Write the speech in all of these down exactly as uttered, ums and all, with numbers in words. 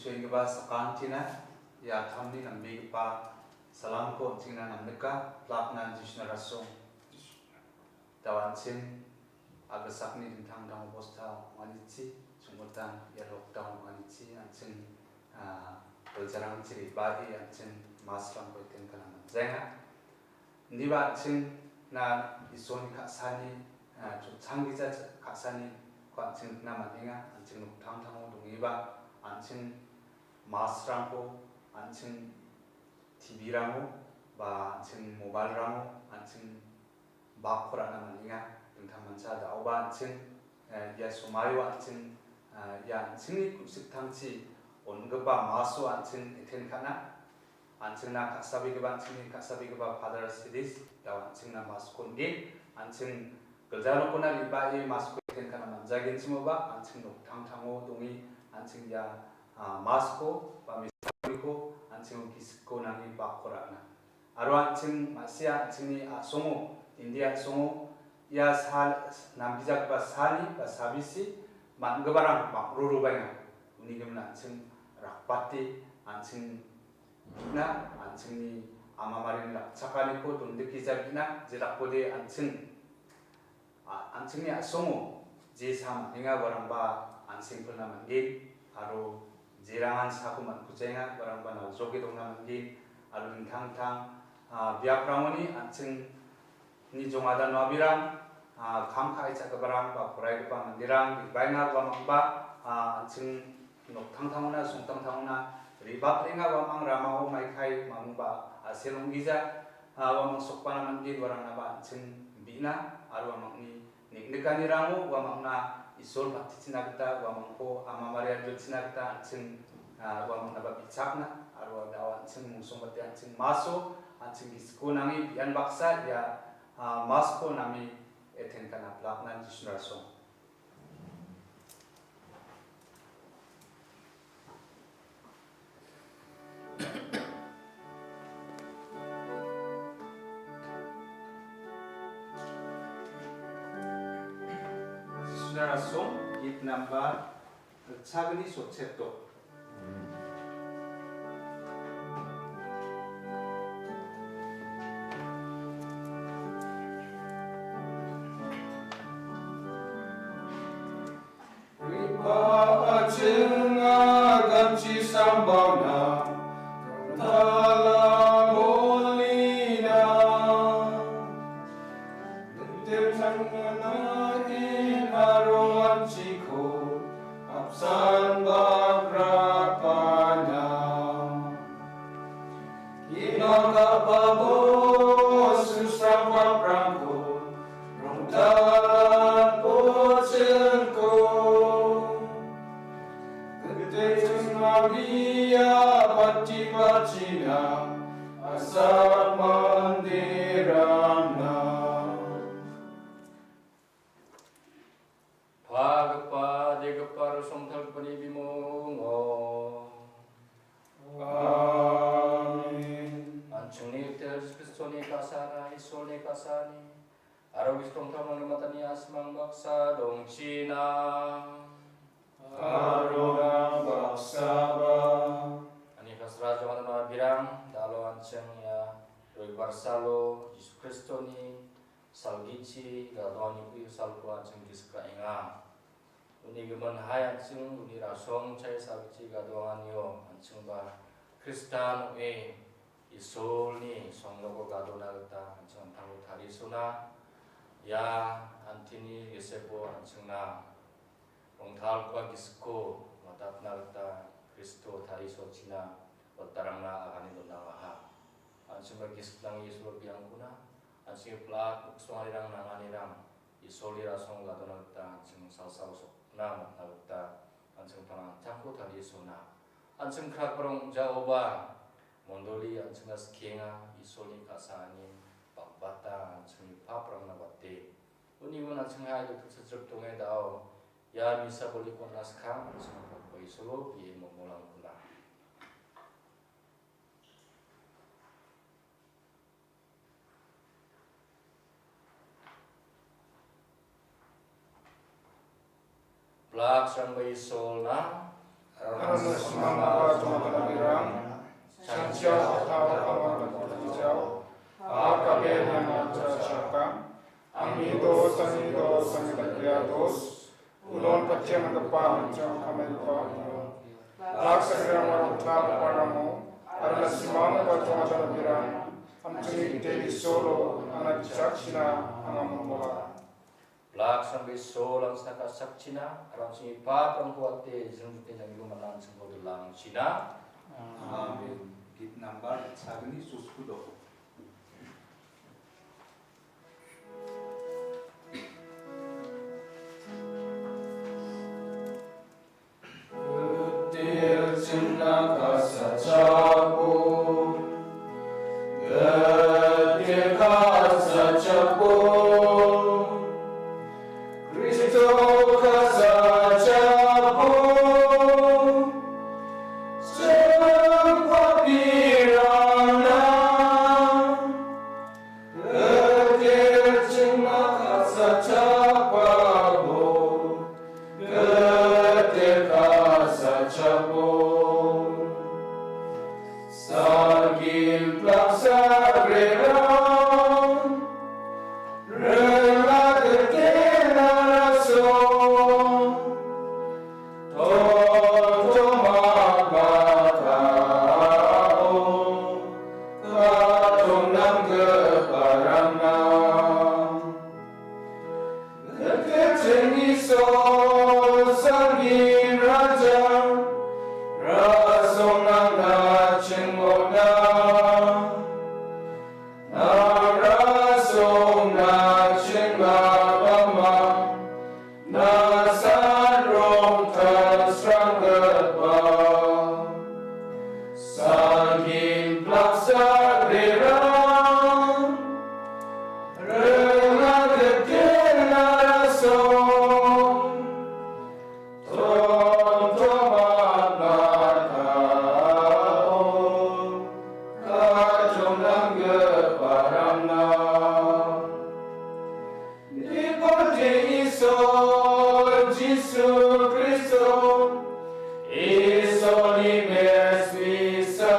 Chenggipa sakantina, ia tamni nambegipa salamko an·chingna namnika, plakna Jisuna rasong. Dao an·ching agisakni dingtang dingtang obosta ong·anichi, chongmitan ia lockdown ong·anichi, an·ching, ah, giljarangchi re·bae an·ching masrangko itenka manjaenga. Indiba an·chingna Isolni ka·sani, ah, chotsanggija ka·saniko an·ching nikna man·enga. An·ching noktangtango dongipa, an·ching masrangko, an·ching T V-rango, ba an·ching mobile-rango, an·ching bakko ra·na man·enga. Dingtang mancha daoba an·ching, eh, ia somaio an·ching, eh, ia an·chingni ku·siktangchi on·gipa maso an·ching eten ka·na. An·chingna ka·sabegipa, an·chingni ka·sabegipa Father Sidis, dao an·chingna masko on·gen, an·ching gilja nokona re·bae masko eten ka·na manjagenchimoba, an·ching noktangtango donge, an·ching ia, ah, masko ba misakoliko an·ching gisiko nange bakko ra·na. Aro an·ching ma·sia an·chingni a·songo, India a·songo, ia sa-, namgijagipa salni ba sabisi man·giparang bang·rorobaenga. Uni gimin an·ching rakbate, an·ching bi·na, an·chingni amamarini rakchakaniko dondikija bi·na, jedakode an·ching, a-, an·chingni a·songo je sa man·enga uarangba an·seng pilna man·gen, aro jerangan sako man·kujaenga uarangba naljoke dongna man·gen, aro dingtang dingtang, a, biaprangoni an·ching ni jongada noabirang, ah, kam ka·e cha·giparang ba poraigipa manderang re·baenga uamangba, ah, an·ching noktangtangona, songtangtangona re·bakrenga uamang ramao maikai mangba a·sel ong·gija, ah, uamang sokbana man·gen uarangnaba an·ching bi·na aro uamangni neng·nikanirango uamangna Isol patichina gita uamangko Ama Maria dilchina gita an·ching, ah, uamangnaba bichakna aro dao an·ching mungsongbate an·ching maso an·ching gisiko nange bian baksa ia, ah, masko name eten ka·na plakna Jisuna rasong. Jisuna rasong, git nambar, chagni sotseto. Riba a·ching aganchi sambaona, rongtala bolina. Dingtang tangnana in aro anchiko, apsan bagrapana. Ina ka·babo susrang paprangko, rongtalan pochinko. Gede Maria pati pachina, asal manderangna. Pagipa, degipa, aro songtalgipani bimungo. Amen. An·chingni Gitel Jisu Kristoni ka·sara, Isolni ka·sani, aro gisik tongtao mangrimatani a·samang baksa dongchina. Aro nang baksaba. Ani kasra jongana birang, dalo an·ching ia roibar salo Jisu Kristoni salgichi gadoani ui salko an·ching gisik ra·enga. Uni gimin hai an·ching uni rasong chai salgichi gadoanganio an·chingba Kristan ong·e Isolni songnoko gadona gita an·ching an·tangko tarisona. Ia antini giseko an·chingna rongtalgipa gisiko watatna gita Kristo tarisochina watarangna agane donangaha. An·chingba gisik nange Isolo biangkona, an·chingni plak miksonganirang nanganirang Isolni rasong gadona gita an·ching salsao sokna man·na gita an·ching palang an·tangko tarisona. An·ching krakprong jaoba mondoli an·chingna skienga, Isolni ka·saani bakbata an·chingni paprangna bate. Uni uan an·ching hai dotok sachrik donge dao. Ia misa boliko naskang an·ching pakpa Isolo bie momolangkona. Blak sangba Isolna Aron na simang aba jongada birang, chanchia tau awan berjau, a kabe yang aja chakang, angni dos, angni dos, angni dagria dos, unon patiang depan jong kamai pa unon. Lak sagrang warung tak paramo, aron na simang aba jongada birang, amchini teli solo, anak chak china, angam mola. Blak sangbe solang saka sakchina, aram sini pap rang kuate, jeng jute nang ibu manang sengko gelang china. Amen. Git number sagni suskudo. Gittel chingna kasa chapo, gittel kasa chapo, Kristo kasa chapo, chapapirangna. Gittel chingna kasa chapabo, gittel kasa chapabo. Salgin plak sagrerang, rengna gittel naraso. Tongtong mabatao, katong namgiparangna. Gittel ching Isol salgin Raja, rasong nangna chingona. Nang rasong na chingabama, nasan rongtal sranggipa. Salgin plak sagrerang, rengna gittel naraso. Tongtong mabatao, katong namgiparangna. Dipoti Isol Jisu Kristo, Isol ni mesbisa,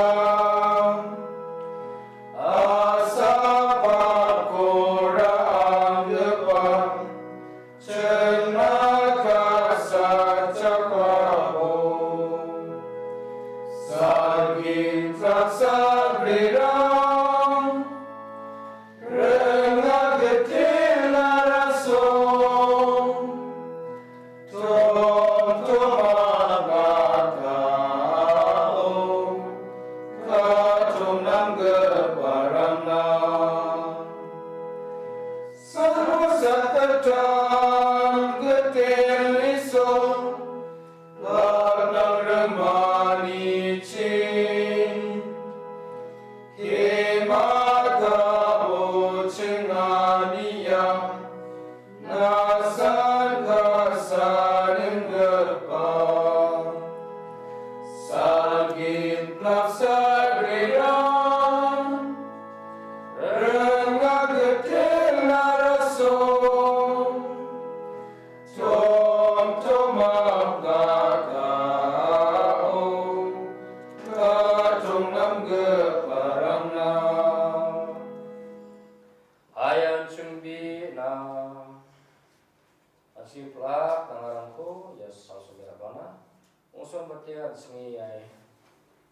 asapako ra·anggipa, chingna kasa chapabo. Salgin plak sagrerang, rengna gittel naraso. Tongtong mabatao, katong namgiparangna. Salo sakatang gittel Isol, laknang remanichi. Kemaka bochengania, nasan kasanenggipa. Salgin plak sagrerang, rengna gittel naraso. Tongtong mabatao, katong namgiparangna. Ayan chungbina. An·ching plak nangarangko ia salsomera bana. Ong·song bate an·chingni iai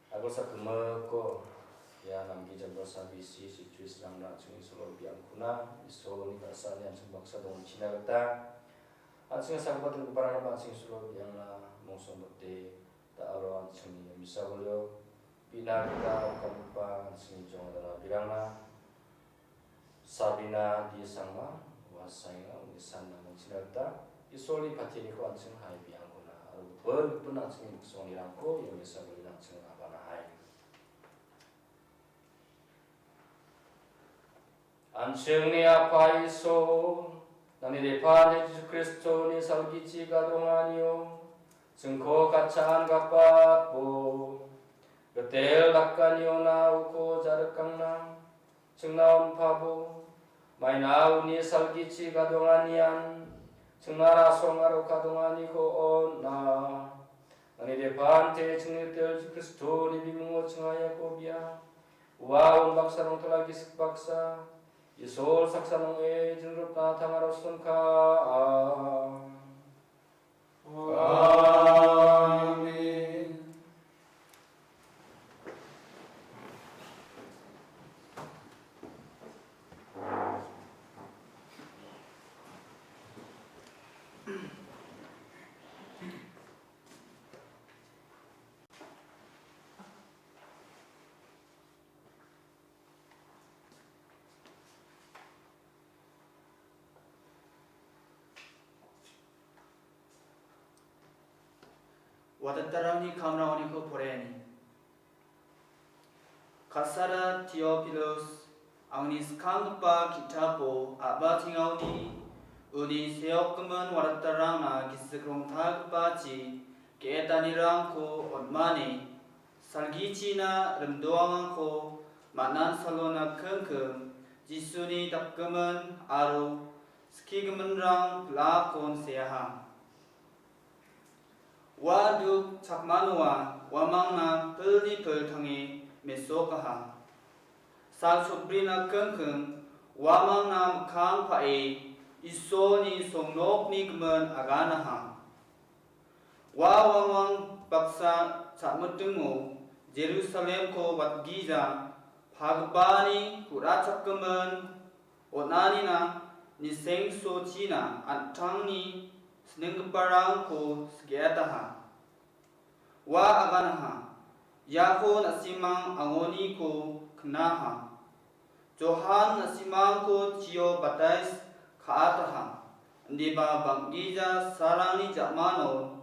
agilsa gimikko ia namgija bolsa bisi situis namna an·chingni Isolo biangkona Isoloni ka·sani an·ching baksa dongchina gita an·ching sagipa donggiparangba an·ching Isolo biangna mongsong bate da·alo an·chingni misa bolio bina gita okamgipa an·chingni jongadana birangna Sabina di sangma, ua saenga, uni san namon china gita, Isolni patianiko an·ching hai biangkona, aro gipin gipin an·chingni miksongnirangko, ia mesa bolina an·ching abana hai. An·chingni Apa Isol, nangni Depande Jisu Kristoni salgichi gadonganio, chingko katchaan gapatbo, gitel dakaniona uko jarikangna, chingna onpabo, maina uni salgichi gadonganian, chingna rasong aro kadonganiko on·a. Ani depante chingnitel Jisu Kristoni bimungo chingaiako bia. Ua unbaksa rongtala gisik baksa. Isol saksa nonge jingrotna tangara songka. Amen. Watatarangni kamraoniko poraiani. Kasara Teopilos, angni skanggipa ki·tapo a·batengaoni uni seokgimin watatarangna gisik rongtalgipachi ge·etanirangko on·mani, salgichina rimdoangako man·an salona kingking Jisuni dakgimin aro skigiminrang pil·akon seaha. Ua duk chakmanoa uamangna pilni pil tange mesokaha. Sal sobrina kingking uamangna mikkang pa·e Isolni songnokni gimin aganaha. Ua uamang baksa cha·mitingo Jerusalemko watgija pagipani ku·rachakgimin on·anina nisengsochina an·tangni sinenggiparangko siketaha. Ua aganaha, iako na·simang angoniko knaha. Johan na·simangko chio batais ka·ataha, indiba bang·gija salrangni ja·mano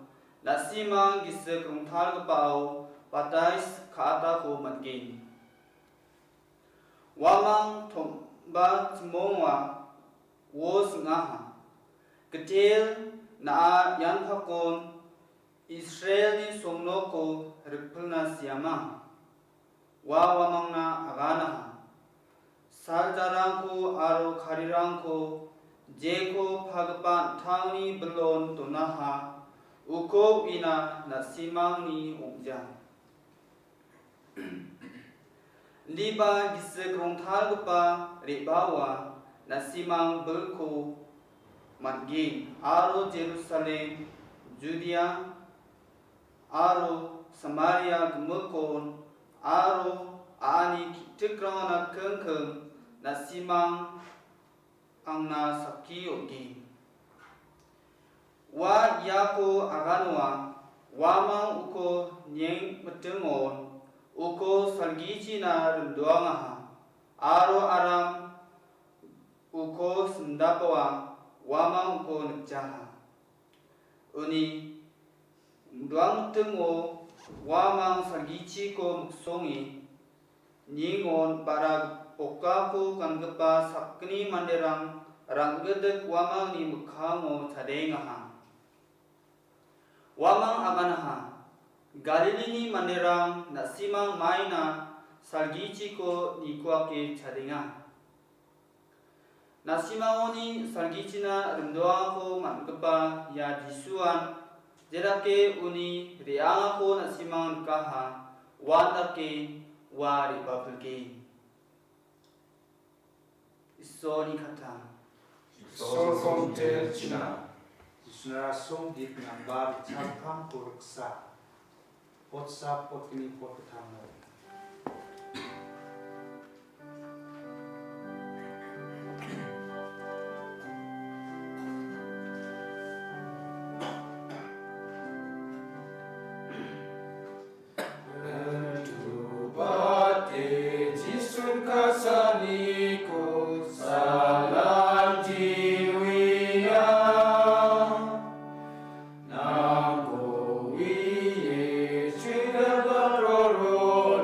na·simang gisik rongtalgipao batais ka·atako man·gen. Uamang tomba chimongoa uo sing·aha. Gitel na·a ian pakon Israelni songnoko rikpilna siama. Ua uamangna aganaha. Saljarangko aro karirangko jeko pagipa an·tangni bilon donaha, uko uina na·simangni ong·ja. Indiba gisik rongtalgipa re·baoa na·simang bilko man·gen aro Jerusalem, Judia aro Samaria gimikon aro a·ani ki·tikrangona kingking na·simang angna sakki on·gen. Ua iako aganoa uamang uko niengmitingon uko salgichina rimdoangaha aro aram uko sindapoa uamang uko nikjaha. Uni duangtingo uamang salgichiko miksonge ningon ba·ra bokako gangipa sakgni manderang rang·gidik uamangni mikkango chadengaha. Uamang aganaha, Galilini manderang na·simang maina salgichiko nikuake chadenga. Na·simangoni salgichina rimdoangako man·gipa ia Jisuan, jedake uni re·angako na·simang nikaha, uandake ua re·bapilgen. Isolni katang. Isol kongtel china. Jisuna song dik nangba richakpang koriksa. Potsa potgni potgittamno. Bate Jisun kasaniko salam jiwia. Nangko wie chidaba roro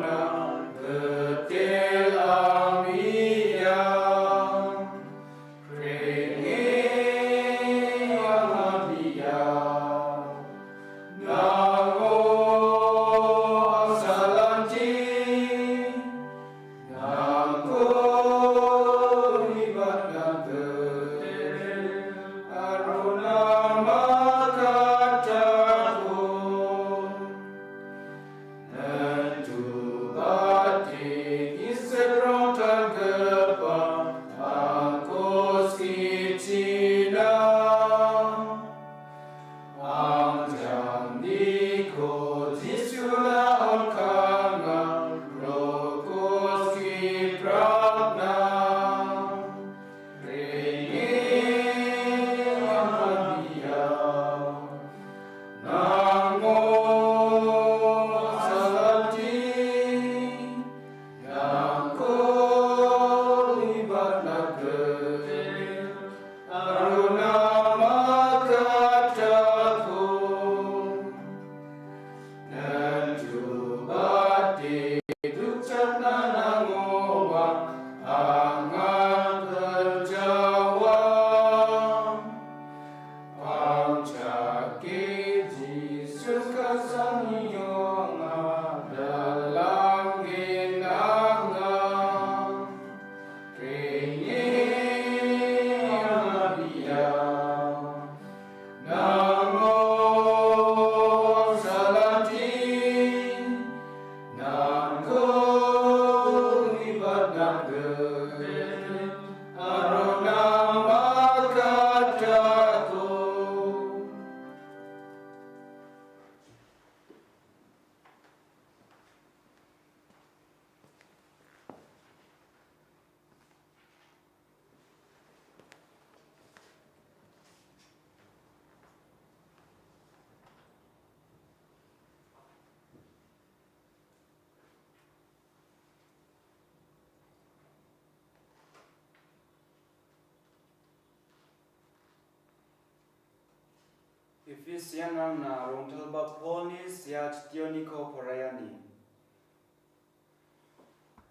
Efesianrangna rongtalba Polni sea chitioniko poraiani.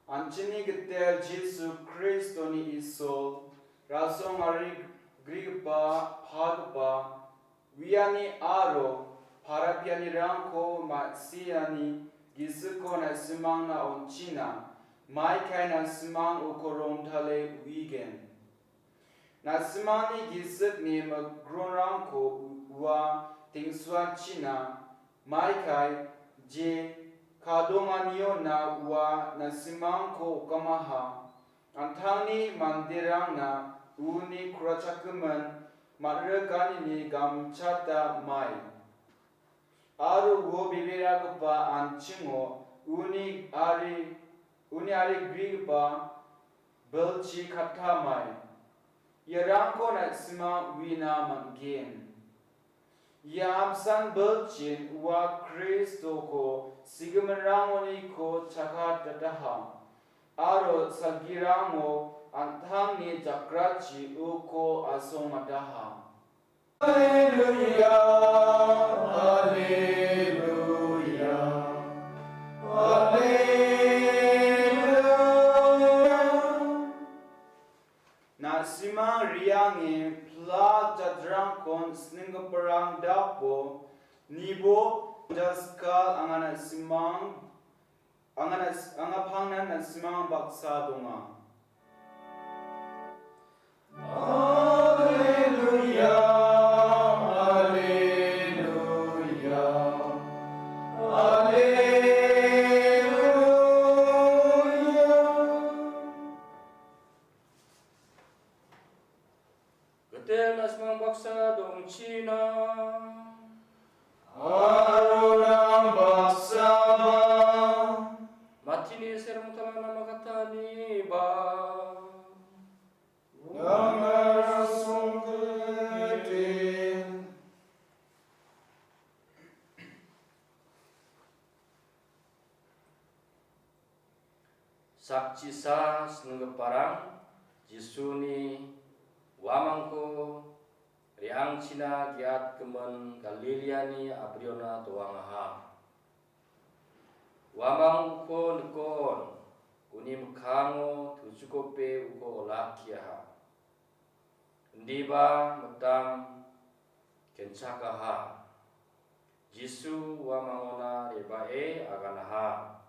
An·chingni gitel Jisu Kristoni Isol, rasong ari grigipa, pagipa, uiani aro parapianirangko ma·siani gisiko na·simangna on·china, maikai na·simang uko rongtale uigen. Na·simangni gisikni mikronrangko ua teng·suachina, maikai je kadonganiona ua na·simangko okamaha. An·tangni manderangna uni kurachakgimin man·riganini gamchata mai. Aro uo beberagipa an·chingo uni ari, uni ari grigipa bilchi kattamai. Iarangko na·sima uina man·gen. Ia apsan bilchin ua Kristoko sigiminrangoniko chakatataha, aro salgirango an·tangni jakrachi uko asongataha. Haleluya, haleluya, haleluya. Na·simang riange plak jatrangkon snenggiparang dakbo nibo jaskal anga na·simang, anga na-, anga pangnan na·simang baksa donga. Haleluya, haleluya, haleluya. Gitel na·simang baksa dongchina. Aro nang baksaba. Matini serong talan nama katani ba. Nang songkete. Sakchisa snenggiparang Jisuni uamangko re·angchina giatgimin Galileani abriona doangaha. Uamang uko nikon, uni mikkango tujukope uko olakkiaha. Indiba mitam kenchakaha. Jisu uamangona re·bae aganaha.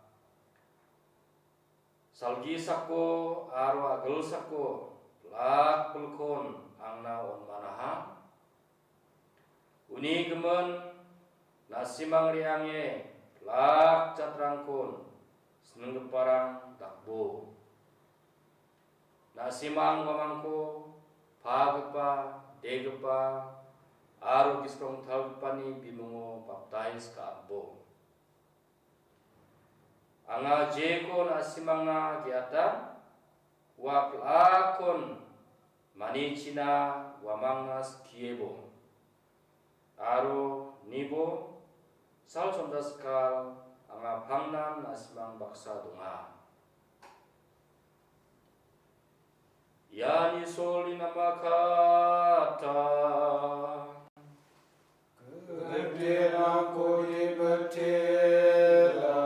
Salgisako aro agilsako plak bilkon angna on·manaha. Uni gimin na·simang re·ange plak jatrangkon snenggiparang dakbo. Na·simang uamangko pagipa, degipa aro gisik rongtalgipani bimungo baptais ka·atbo. Anga jeko na·simangna ge·ata, ua pil·akon manichina uamangna skiebo. Aro nibo sal sondaskal anga pangnan na·simang baksa donga. Iani solni namakata. Gede nangko dibetela.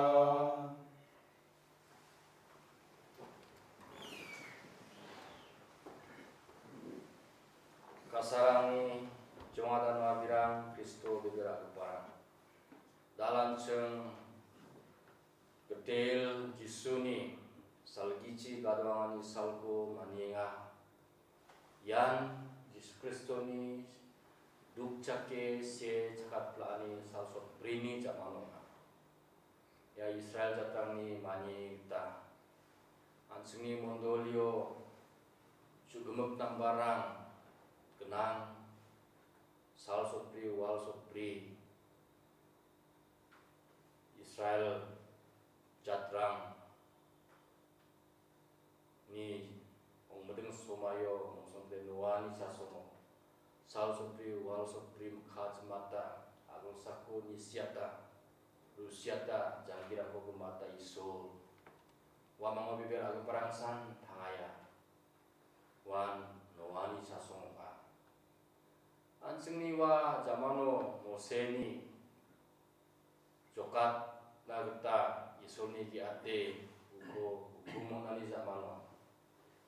Kasarangni jongada noabirang Kristo bibir agiparang. Dalanching Gitel Jisuni salgichi gadoangani salko manienga. Ian Jisu Kristoni dukchake se chakatpla·ani salsotbrini ja·mano ong·a. Ia Israel jatrangni mani gita an·chingni mondolio chu·gimik nambarrang gnang, salsotbri, walsotbri. Israel jatrangni ong·miding somaio mongsongde Noani chasongo sal sotbri, wal sotbri mikka jimata, agilsako nisiata, rusiata, janggirangko gimata Isol. Uamango bibir agiparangsan tangaia. Uan Noani chasong ong·a. An an·chingni ua jamano Moseni jokatna gita Isolni ge·ate uko hukum on·ani jamano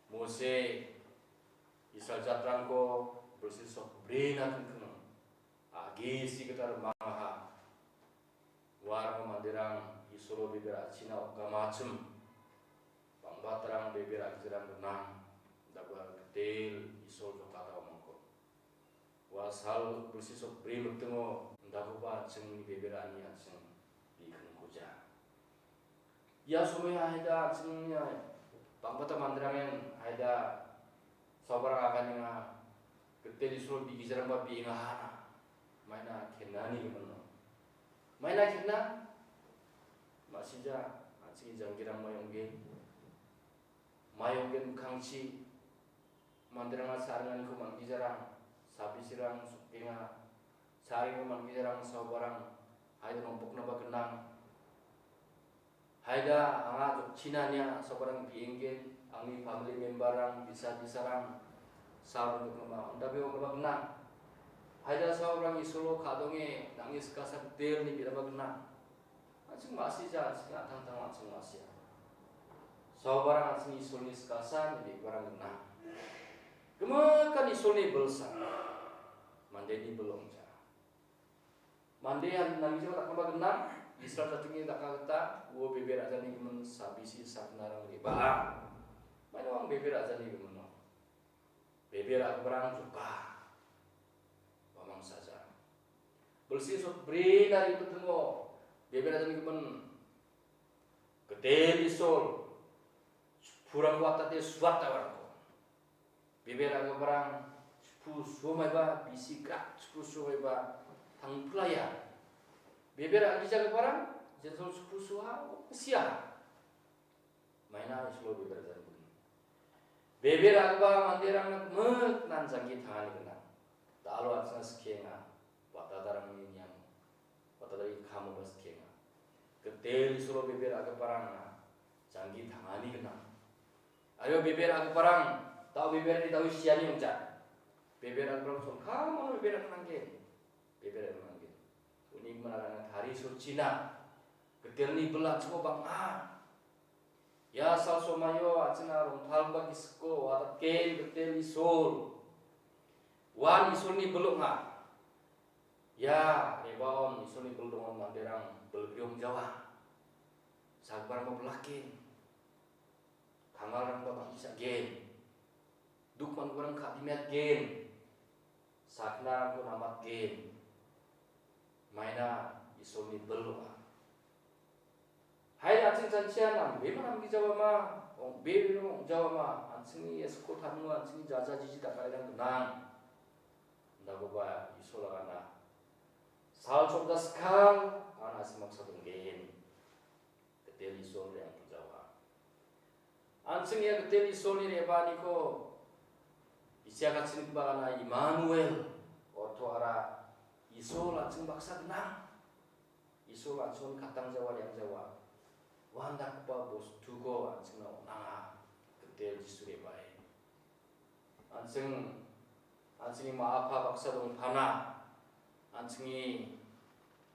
Mose Israel jatrangko bilsi sokbrina kingking agisi gita rimangaha. Uarang manderang Isolo bebe ra·china okamachim. Bang·batrang bebe ra·gijaram gnang. Dabar gitel Isol jokata omangko. Ua sal bilsi sokbri mitingo dakoba an·chingni bebe ra·ani an·ching bikingkuja. Ia somoio haida an·chingni bang·bata manderangen haida saobarang aganenga gitel Isol bigijarangba biengaha. Maina kenani gimin ong. Maina kena? Ma·sija, an·chingni janggirang mai ong·gen. Mai ong·gen mikkangchi manderangna saringaniko man·gijarang, sabisirang sokgenga, saringaniko man·gijarang saobarang haida nongboknaba gnang. Haida anga jokchina nia saobarang bienggen, angni family member-rang, bisa-bisarang, saobarang joknaba, on·dabe ong·naba gnang. Haida saobarang Isolo ka·donge, nang·ni sikasa gitel ine bi·raba gnang. An·ching ma·sija, an·ching an·tangtang an·ching ma·sia. Saobarang an·ching Isolni sikasa ine bi·barang gnang. Gimikan Isolni bilsa, mandeni bil ong·ja. Mande an-, nanggijako dakgipa gnang, Israel jatini dakna gita uo bebe ra·jani gimin sabisi saknarang re·baa. Maino ang bebe ra·jani gimin ong. Bebe ra·giparang joka. Uamang saja. Bilsi sotbrina ri·bitingo bebe ra·jani gimin gitel Isol, chipurangko watate suat tawarangko. Bebe ra·giparang chipu suo maiba, bisi grak chipu suo maiba tangpilaya. Bebe ra·gijagiparang jensol chipu suoha, ong·sia. Maina Isolo bebe ra·jani gimin. Bebe ra·gipa manderangna gimiknan janggi tangani gnang. Da·alo an·chingna skienga, watadarangni niamo. Watadari kamo ba skienga. Gitel Isolo bebe ra·giparangna janggi tangani gnang. Aro bebe ra·giparang, da·o bebe ra·ani da·o siani ong·ja. Bebe ra·giparang sonkamano bebe ra·giparang gen. Bebe ra·giparang gen. Uni gimin an·chingna tari sochina. Gitelni bil an·chingko bang·a. Ia sal somoio an·chingna rongtalgipa gisikko watatgen gitel Isol. Uan Isolni bil ong·a. Ia re·baon Isolni bil dongan manderang bilbri ong·jawa. Sagiparangba bilakgen. Kangalrangba bang·gija gen. Duk man·giparang ka·bimatgen. Saknarangko namatgen. Maina Isolni bil ong·a. Hai an·ching chanchian nambegimin namgijawama, ong·begimin ong·jawama, an·chingni ia sikko taningo an·chingni jaja jiji dakarang gnang. Dakoba Isol agana. Sal chokja skang, an·a simaksa donggen. Gitel Isol re·angkujawa. An·ching ia gitel Isolni re·baaniko bisiakachini gipakana Immanuel, orthoara Isol an·ching baksa gnang. Isol an·chingni katangjawa, re·angjawa. Uandakgipa bostuko an·chingna on·anga. Gitel Jisu re·bae. An·ching, an·chingni ma·a pa baksa dongpana, an·chingni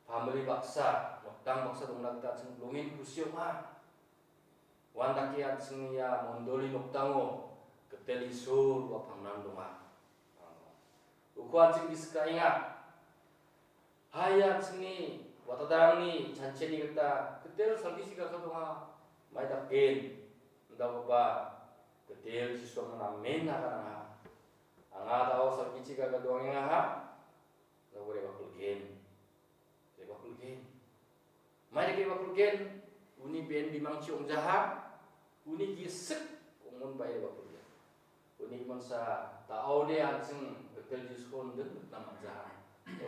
family baksa, noktang baksa dongna gita an·ching bilongen kusi ong·a. Uandake an·chingni ia mondoli noktango gitel Isol ua pangnan donga. Uko an·ching gisik ka·enga. Hai an·chingni watadarangni chancheni gita gitel salgisi gaka donga. Mai dakgen, indakgipa gitel Jisu angna namen aganangaha. Anga da·o salgichi gaga dongengaha. Indako re·bakulgen. Re·bakulgen. Mai dake re·bakulgen. Uni be·en bimangchi ong·jaha. Uni gisik ong·mon ba·e re·bakulgen. Uni giminsa da·ode an·ching gitel Jisuko indin nikna man·jaha.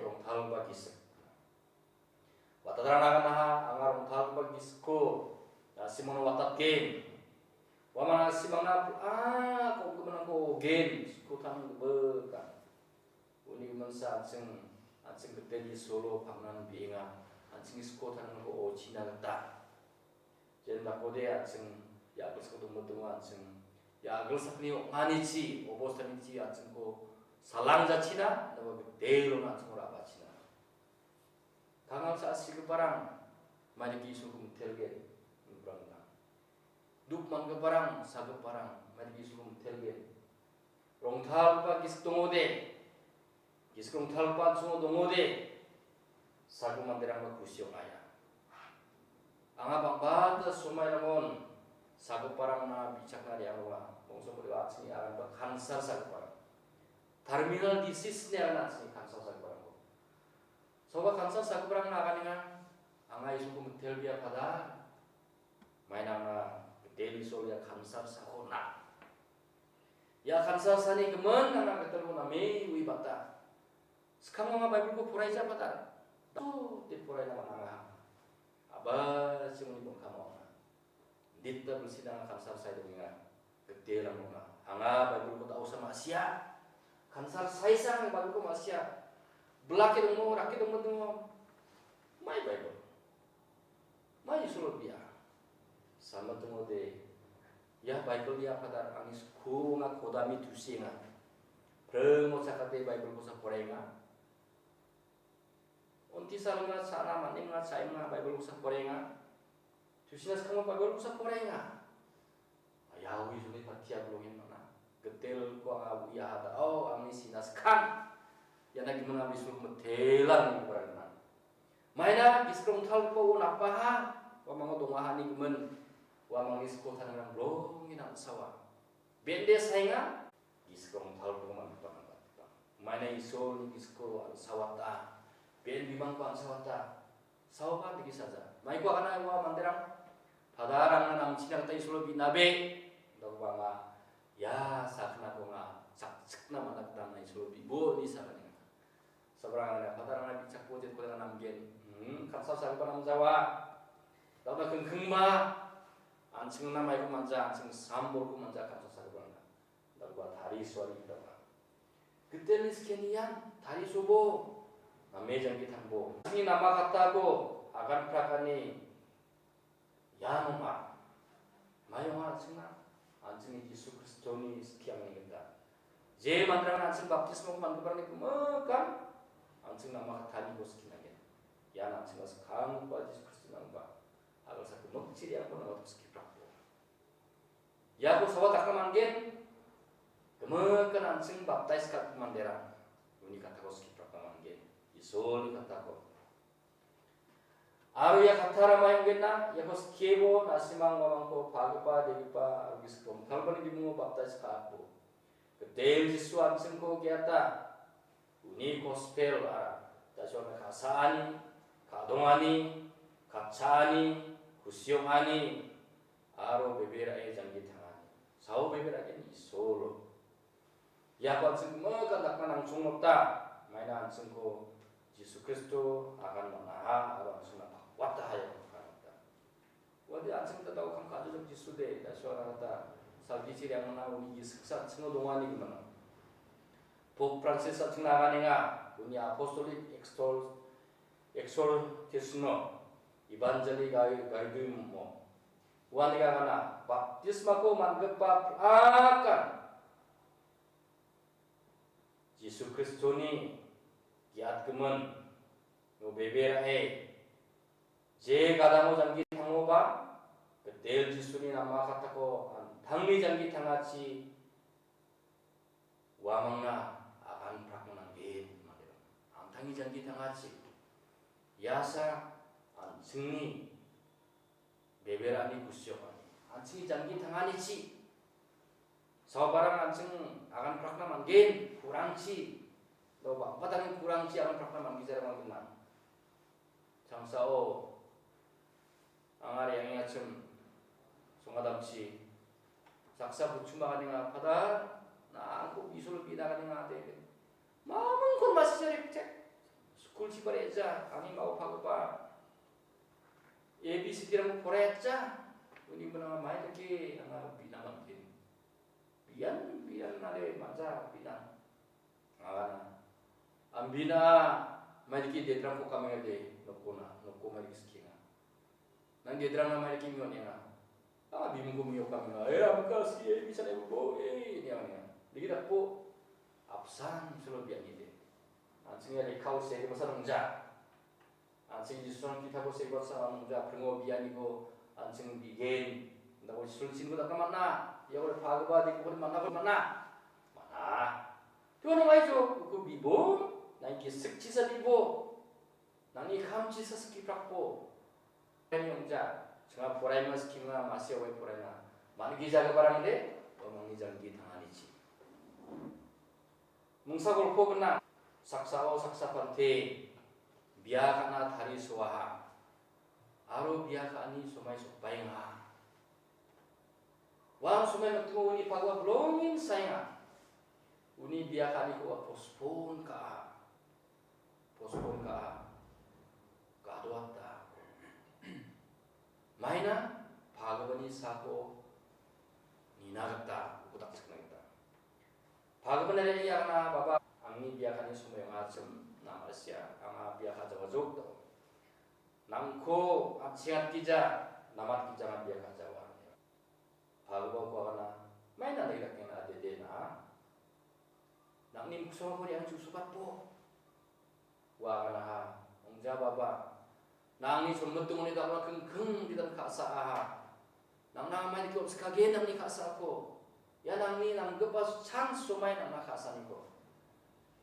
Rongtalgipa gisik. Watatrang naganaha, anga rongtalgipa gisikko na·simangna watatgen. Uamang na·simangna, a, konggimin angko ogen, sikko tanggipa. Uni giminsa an·ching, an·ching gitel Isolo pangnan be·enga, an·ching sikko tanggipa ochina gita. Jen dakode an·ching ia a·gilsako dongmitingo an·ching ia a·gilsakni ong·anichi, obostanichi an·chingko Salang jachina, naba gitelo na·chongora abachina. Kangal sa·sigiparang, madiki Isolko mitelgen, gnang. Duk manggiparang, sagiparang, madiki Isolko mitelgen. Rongtalgipa gisik dongode, gisik rongtalgipa an·chongo dongode, sagu manderangba kusi ong·aia. Anga bang·bata somairangon sagiparangna bichakna re·angoa, bongso boriba a·chingni aganba kansal sagiparang. Terminal disease ine agana a·chingni kansal sagiparangko. Sagipa kansal sagiparangna aganenga, anga Isolko mitelbea Padar. Mainangna gitel Isol ia kansal sakona. Ia kansal sani gimin nangna gitelko name uibata. Skang anga Baibilko poraija Padar. Dode poraina man·a. Aba chingni bongkamo anga. Dita bilsina anga kansal sai dongenga. Gitelrang ong·a. Anga Baibilko da·osa ma·sia. Kansal saisa anga Baibilko ma·sia. Blake dongmo, rake dongmo dongmo. Mai Baibil. Mai Isol bia. Sama dongode. Ia Baibil ia Padar angni skunga kodami tusienga. Pringo chakate Baibilko sa poraenga. Onti salonga cha·na man·enga, cha·enga Baibilko sa poraenga. Tusina skangba Baibilko sa poraenga. Ayawi suni patia bilongen mana. Gitelko anga uia hada. Oh, angni sina skang. Iana gimin ami suluk metelan barana. Maina gisik rongtalgipa napaha. Uamango dongaha ni gimin. Uamangni siko tanrang bilongen ang·sawa. Bende saenga. Gisik rongtalgipa mangipa nangkatgipa. Maina Isolni gisiko an·sawata. Ben bimangko an·sawata. Saoba digi saja. Maiko agana ua manderang. Padarangna namchina gita Isolo binabe. Daubanga. Ia sakna konga. Saksikna mana gita na Isolo bibo ni saganenga. Sabrangna padarangna bichakko jetko dengan namgen. Hmm, kansal sagipa namjawa. Dauna kengkengma. An·chingna maiko manja, an·ching sambolko manja kansal sagipa nangga. Dal·gipa tarisoari gitaba. Gitelni skenian tarisobo. Name janggi tangbo. Angni nama katako agan prakani ian ong·a. Mai ong·a an·chingna? An·chingni Jisu Kristoni skiangni gita. Je manderangna an·ching baptismako man·giparangni gimikan an·ching nama kataniko skinagen. Ian an·chingna skanggipa Jisu Kristoni nangba. Agalsa gimik chiriangko namato skiprakbo. Iako sawa dakna man·gen, gimikan an·ching baptais ka·gipa manderang uni katako skiprakna man·gen, Isolni katako. Aro ia katara mai ong·genna, iako skiebo na·simang uamangko pagipa, degipa, aro gisik rongtalgipani bimungo baptais ka·atbo. Gitel Jisu an·chingko ge·ata. Uni gospel-ara jachona ka·saani, ka·dongani, katchaani, kusiokani, aro bebe ra·e janggi tangani. Sao bebe ra·gen Isolo. Iako an·ching gimikan dakna nangchongmota, maina an·chingko Jisu Kristo agan man·aha, aro an·chingna pakwataha iako aganmota. Uade an·ching tatao kam ka·jajok Jisude, da·suara gita salgichi riangmana uni gisiksa an·chingo dongani gimana. Pope Francis an·chingna aganenga, uni apostolic exhor-, exhortismo, Evangelii Gai-, Gaudium-o. Uani gagana, baptismako man·gipa pil·akan Jisu Kristoni ge·atgimin, no bebe ra·e, je gadamo janggi tangoba, gitel Jisuni nama katako an·tangni janggi tangachi, uamangna agan prakna nanggen, mande. An·tangni janggi tangachi, iasa an·chingni bebe ra·ani kusiokani. An·chingni janggi tanganichi. Saobarang an·ching agan prakna man·gen, kurangchi. Lo bang·patangi kurangchi agan prakna man·gijarangan gnang. Changsao, anga re·angengachim, songadamchi. Saksa buchuma ganenga, Padar, na angko bisol bina ganenga, te. Mamungkon masija rekchek. Skulchi bare ja, ani mao pagipa. A B C D-rangko poraiatsa, uni minanga mai dake anga bina man·gen. Bian, bian nade manja bina. Anga ambina mai dake dedrangko kamengade nokona, noko mai dake sikenga. Nang dedrangna mai dake mionenga. Anga bimungko mio kamenga. Eh, amka si, eh, bisa dai bo, eh, ini anga. Dake dakpo. Apsan solo bianide. An·ching ia lekkao segipa san ong·ja. An·ching Jisurang kitabo segipa san ong·ja. Pringo bianiko an·ching bigen. Dako Jisurang sinko dakna man·a. Ia ore pagipa dikko man·a, man·a. Man·a. Tuan ong·aijo, uko bibo, nang gisikchisa bibo. Nangni kamchisa skiprakbo. Ong·ja, ching·a poraima skimenga, masi oe poraina. Man·gijagiparangde, uamangni janggi tanganichi. Mingsa golpo gnang, saksao saksa pante, bia ka·na tarisoaha. Aro bia ka·ani somai sokbaenga. Uang somai mitingo uni pagipa bilongin saenga. Uni bia ka·anikoba postpone ka·a. Postpone ka·a. Gadoata. Maina pagipani sako nina gita, uko dakchakna gita. Pagipani re·angna, "Baba, angni bia ka·ani somai ong·achim, namarsia, anga bia ka·jawajok," do. "Nangko an·chingatgija, namatgija, anga bia ka·jawa." Pagipa uko agana, "Maina nang dakengna adede na? Nangni miksongako re·angchi usokatbo." Ua aganaha, "Ong·ja baba, nangni chonmitingoni dakra kingking gidan ka·saaha. Nangna maini klop sikagen nangni ka·saako. Ia nangni namgipa chance somai nangna ka·saaniko.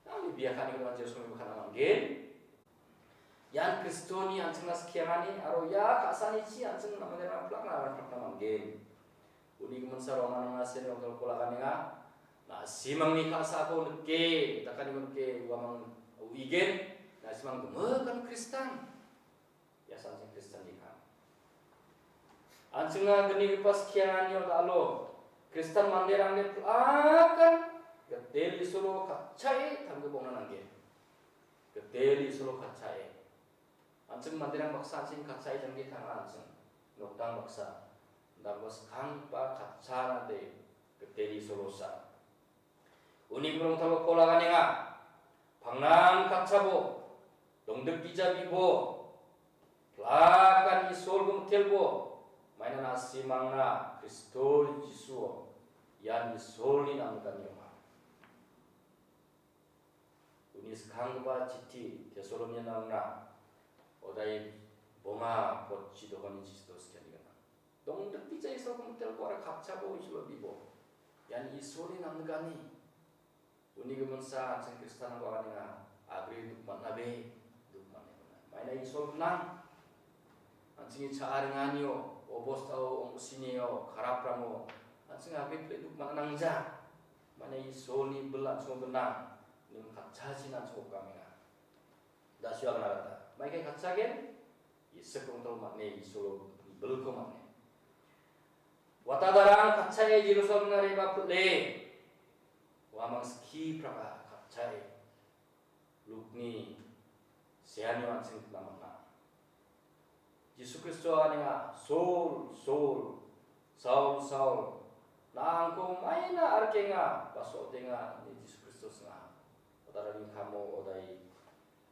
Nangni bia ka·aniko nang Jisu somai bokana manggen." Ian Kristoni an·chingna skiangani aro ia ka·sanichi an·ching namanirang plakna aran plakna manggen. Uni giminsa Roma nangna seni ongtalko laganenga. Na·simangni ka·sako nike, dakaniko nike, uamang uigen, na·simang gimikan Kristan. Ia an·ching Kristanni ka. An·chingna gnigipa skianganio da·alo, Kristan manderangni plakan Gitel Isolo katchae tanggipa ong·na nanggen. Gitel Isolo katchae. An·ching manderang baksa an·ching katchae janggi tanga an·ching. Nokdang baksa. Dangba skanggipa katcharade Gitel Isolosa. Uni gimin ongtalko laganenga. Pangnan katchabo. Dongdikgija bibo. Plakan Isolko mitelbo. Maina na·simangna Kristo Jisuo. Ian Isolni namgani ong·a. Uni skanggipa chiti Tesalonianarangna odai bonga potchi dokani chisto skiani gnang. Dongdikgija Isolko mitelko aro katchabo Isolo bibo. Ian Isolni namgani. Uni giminsa an·ching Kristanrangko aganenga, agre duk man·abe, duk man·e gnang. Maina Isol gnang. An·chingni cha·a ringanio, obostao, ong·sinio, karapramo, an·ching agre pile duk man·a nangja. Maina Isolni bil an·ching gnang, ning katchachina an·ching okamenga. Da·sio agana gita. Maikai katchagen, Isik rongtalo man·e, Isolo bilko man·e. Watadarang katchae Jerusalemna re·baa pil·e. Uamang skipraka katchae. Lukni seanio an·ching nikna man·a. Jisu Kristo aganenga, "Saul, Saul, Saul, Saul, na angko maina arkenga, ba so·otenga," ine Jisu Kristo sing·a. Odarani kamo odai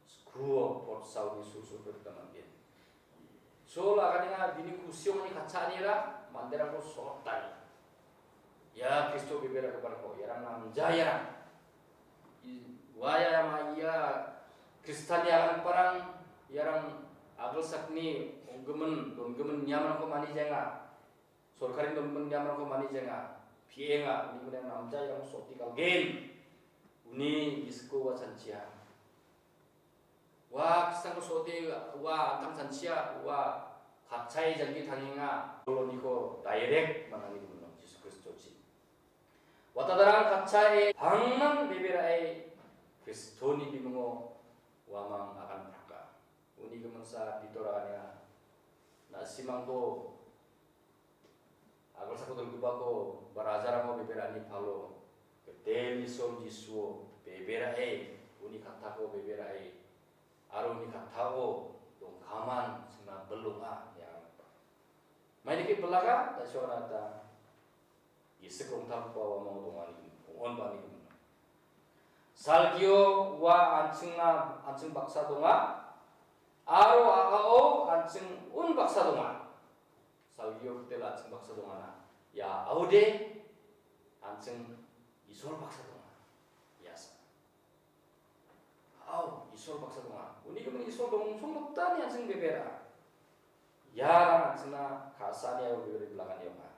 skruo pot Saulni sulsul pe gita man·gen. Saul aganenga bini kusioni katchaanira manderangko sotani. Ia Kristo beberagiparangko, iarang namja iarang. I-, ua ia ma ia Kristian iarangparang, iarang agilsakni ong·gimin, don·gimin niamrangko manijaenga. Sorkarini don·gimin niamrangko manijaenga. Pienga, uni gimin namja iarang soti galgen. Uni gisiko ua chanchia. Ua Kristianko so·ote ua an·tang chanchia, ua katchae janggi tangenga. Koloniko direct man·ani gimin Jisu Kristochi. Watadarang katchae pangnan beberae Kristoni bimungo uamang agan praka. Uni giminsa Pitor aganenga. Na·simangko Agilsako dongipako ba rajarango beberani palo, Gitel Isol Jisuo beberae, uni kattako beberae, aro uni kattao dongkaman singna bil ong·a, ine agangipa. Maidake bilaga, da·sio aganata, gisik rongtalgipa uamang dongani, ong·onba ani gimin. Salgio ua an·chingna, an·ching baksa donga, aro a·ao an·ching un baksa donga. Salgio Gitel an·ching baksa dongana. Ia a·ode an·ching Isol baksa donga. Ia sa. Isol baksa donga. Uni gimin Isol dongsong doktani an·ching bebera. Iarang an·chingna ka·sani aro beberi bilangani ong·a.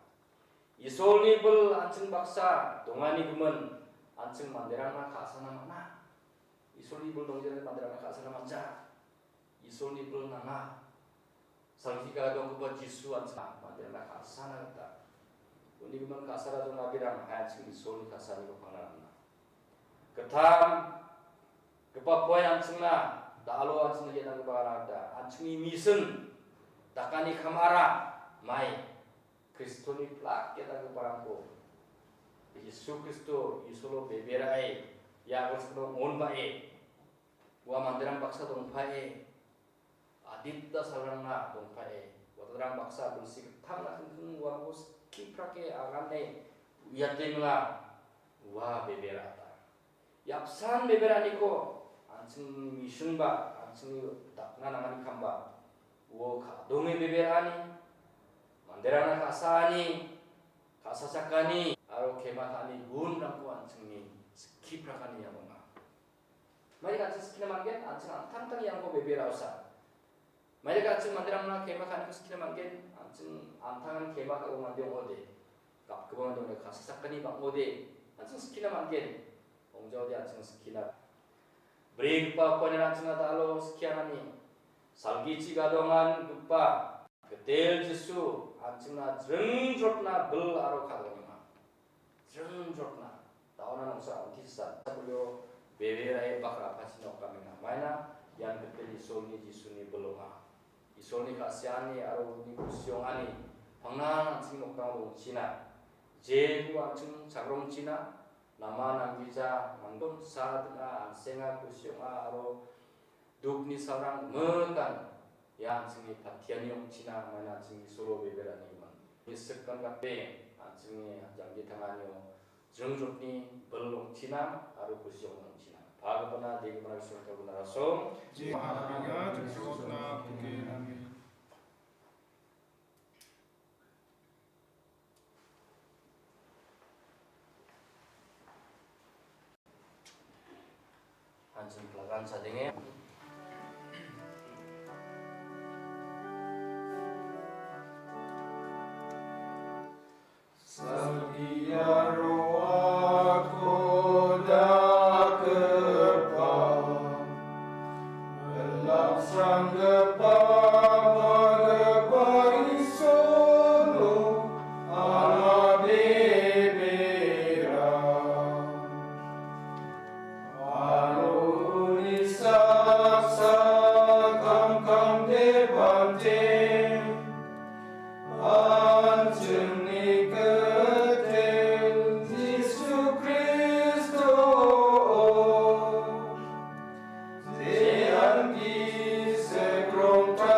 Isolni bil an·ching baksa dongani gimin an·ching manderangna ka·sana man·a. Isolni bil dongjani manderangna ka·sana man·ja. Isolni bil nanga. Salgika donggipa Jisu an·ching manderangna ka·sana gita. Uni gimin ka·sara dongna birang hai an·ching Isolni ka·saniko pangna man·a. Gittam, gipa poin an·chingna, da·alo an·chingna iananggipa ragda, an·chingni misin, dakani kamara, mai, Kristoni plak iananggiparangko, Jisu Kristo, Isolo beberae, ia agosakno onbae, ua manderang baksa dongpae, adita salrangna dongpae, watarang baksa bilsi gittamna kingking uako skiprake agane uiate minga ua bebera ata. Iapsan beberaniko an·chingni misingba, an·chingni dakna nangani kamba, uo ka·donge beberani, manderangna ka·saani, ka·sachakani, aro kema ka·ani gunrangko an·chingni skiprakani ian ong·a. Maidake an·ching skina man·gen, an·ching an·tangtang iango bebera osa. Maidake an·ching manderangna kema ka·aniko skina man·gen, an·ching an·tangan kema ka·o mande ong·ode. Gapgipa mande ong·ode, ka·sachakani bang·ode, an·ching skina man·gen. Ong·jaode an·ching skina. Brigipa poinrang an·chingna da·alo skiangani. Salgichi gadongangipa Gitel Jisu an·chingna jringjrotna bil aro ka·dongenga. Jringjrotna. Da·ona nongsa on·tisa. Sabolio beberae bakra apachina okamenga. Maina ian Gitel Isolni Jisuni bil ong·a. Isolni ka·seani aro uni kusi ong·ani pangnan an·ching nokdango ong·china. Jeko an·ching chagrongchina. Nama nanggija, mandon sa ding·a, an·senga, kusi ong·a aro dukni salrang mikan ia an·chingni patiani ong·china, maina an·ching Isolo beberani man. Gisik kan gape an·chingni janggi tanganio jringjrotni bil ong·china aro kusi ong·china. Pagipana degipana Isol kalguna rasom. Jemaharinga jringjrotna pungke nami. An·ching pelagan sadenge. Sagia roako dakgipa, Lamsranggipa, pagipa Isolo, anga bebera. Aro uni saksa kamkam debate. An·chingni Gitel Jisu Kristo, jean gisik rongta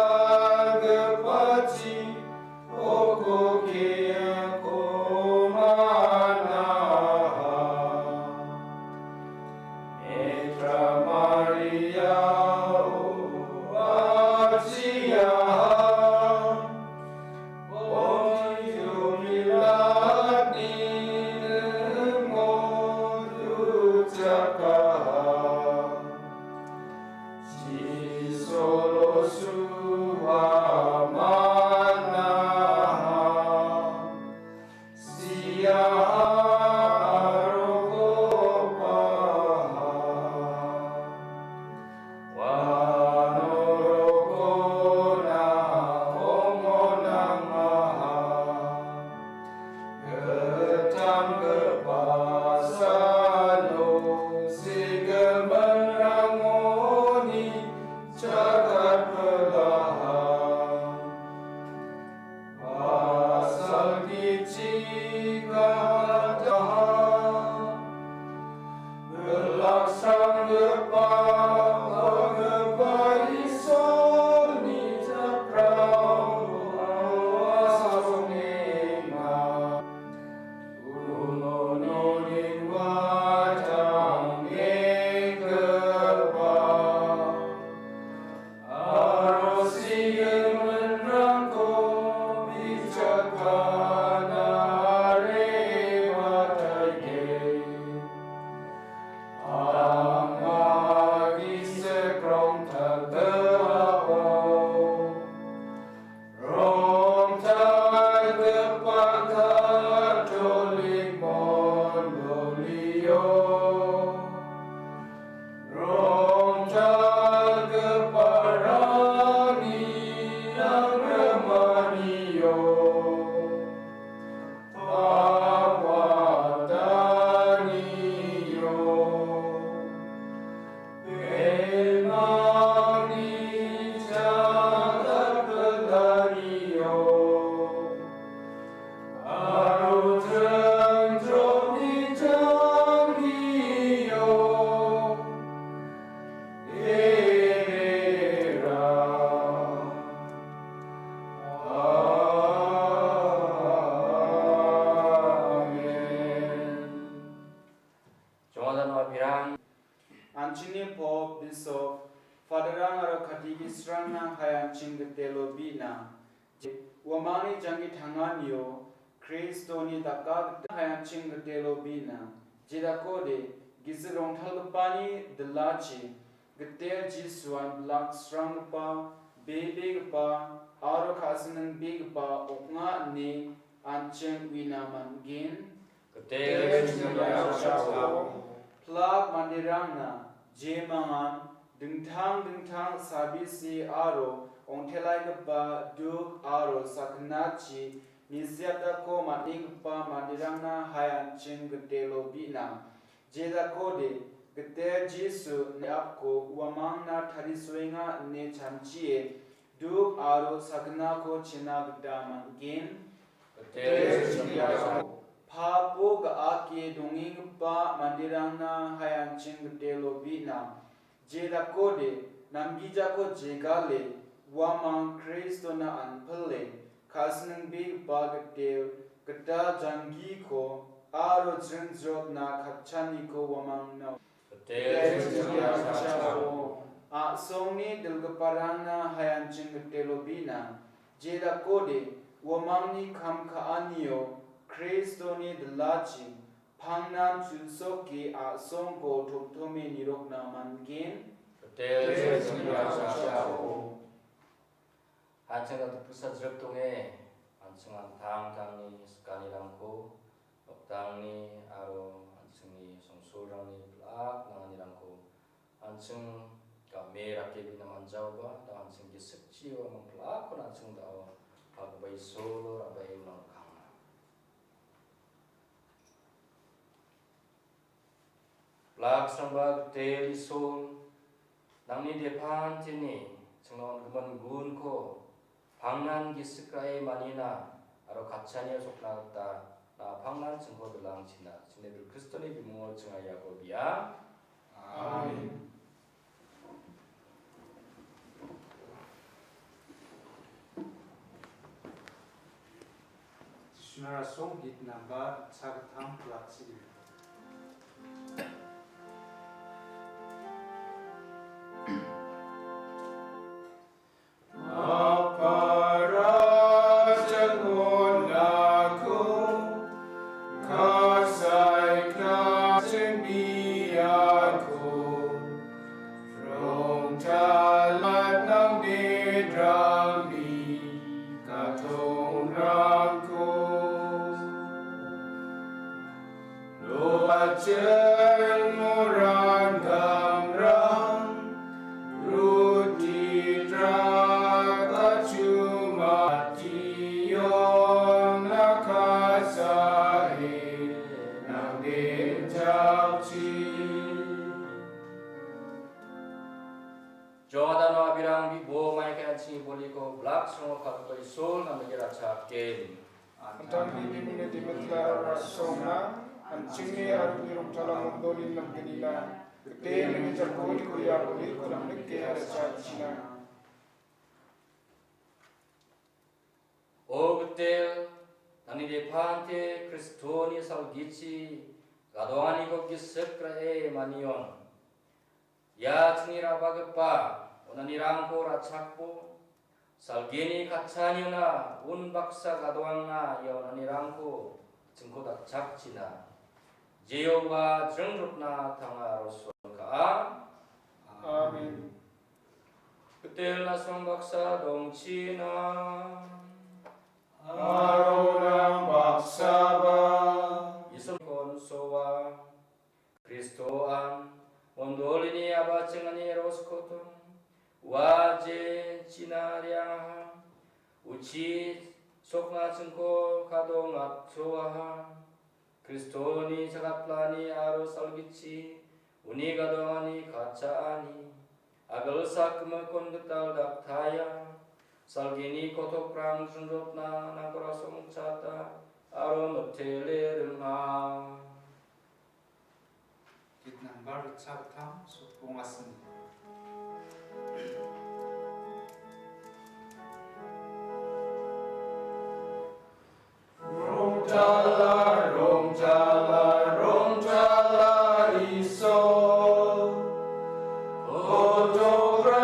Faderrang aro katekisrangna hai an·ching gitelo bi·na. Uamangni janggi tanganio Kristoni daka gita hai an·ching gitelo bi·na. Jedakode, gisik rongtalgipani dilachi, gitel Jisuan blaksranggipa, bebegipa, aro ka·siningbegipa ong·a ine an·ching uina man·gen. Gitel Jisuan. Plak manderangna jemangan dingtang dingtang sabisi aro ongtelaigipa duk aro sakgnachi nisiatako man·enggipa manderangna hai an·ching gitelo bi·na. Jedakode, gitel Jisu niapko uamangna tarisoenga ine chanchie duk aro sakgnako chena gita man·gen. Gitel Jisuan. Papo ga·ake dongenggipa manderangna hai an·ching gitelo bi·na. Jedakode, namgijako jegale, uamang Kristona anpile, ka·siningbegipa gitel, gital janggiko, aro jringjrotna katchaniko uamangna. Gitel Jisuan. A·songni dilgiparangna hai an·ching gitelo bi·na. Jedakode, uamangni kam ka·anio, Kristoni dilachi, pangnan chu·soke a·songko tomtome nirokna man·gen. Gitel Jisuan. An·ching dal·dipgisa jrip donge, an·ching an·tangtangni sikanirangko, noktangni aro an·chingni songsolrangni plak nanganirangko an·ching game rake bi·na man·jaoba, da an·ching gisikchio amang plakko an·ching da·o, palgipa Isolo ra·bae unang kangna. Blaksrangba gitel Isol, nangni depanteni chingna on·gimin gunko pangnan gisik ra·e manina aro katchanio sokna gita na·a pangnan chingko dilangchina. Chingni Kristoni bimungo chinga iako bia. Amen. Jisu-na rasong git nambar chagittam platsi. Apara jangonako kasai kaceng biako rongtalat nang bedrangni katongrangko. Loceng orang gamrang, ruti traka cuma tion nakasai nang benjakci. Jongadano abirang bibo maike an·chingni boliko blaksongo kalgipa Isol namnike ratchake. Antangni bimungni dimitla rasongna, an·chingni aruni rongtala mondolin namgnina, gite nangni jakoniko ia boliko namnike ratchakchina. O gitel, nangni depante Kristoni salgichi gadoaniko gisik ra·e manion. Ia chingni ra·bagipa onanirangko ra·chakbo, salgini katchaniona unbaksa gadoangna ia onanirangko chingko dakchakchina. Jehoba jringjrotna tanga aro suan ka·a. Amen. Gitel na·song baksa dongchina. Aro nang baksaba. Isol konsoa. Kristoan mondolini abachengani eroskoton. Ua je china riangaha. Uchi sokna chingko kadongatsoaha. Kristoni chakatlani aro salgichi, uni gadoangani katchaani, agilsak gimikon gital daktaia, salgini kotokrang jringjrotna nangkora songchata, aro mitele ringa. Git nambar ritchakgittam, sotbongasni. Rongtala, rongtala, rongtala Isol. Kotogra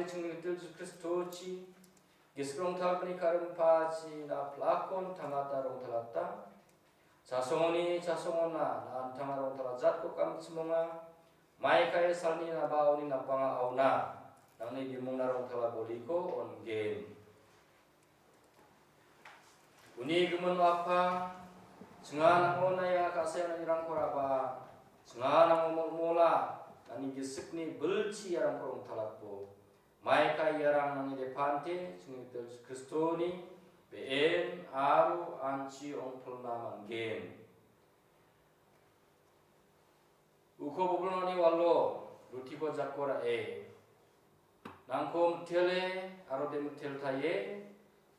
Chingni gitel Jisu Kristochi, gisik rongtalni karim pachi na plakon tangata rongtalata. Chasongoni chasongona na antanga rongtala jatko kamchimonga. Mai kae salni naba oni napanga auna. Nangni bimungna rongtala boliko ongen. Uni gimin Apa, chinga nango naya ka·sae nanirangko raba, chinga nango molmola, nani gisikni bilchi iarangko rongtalako. Maika iarang nani depante, chingni gitel Kristoni, be·en aro anchi ongpilna man·gen. Uko boblonani walo rutiko jako ra·e. Nangko mitele aro de miteltaie,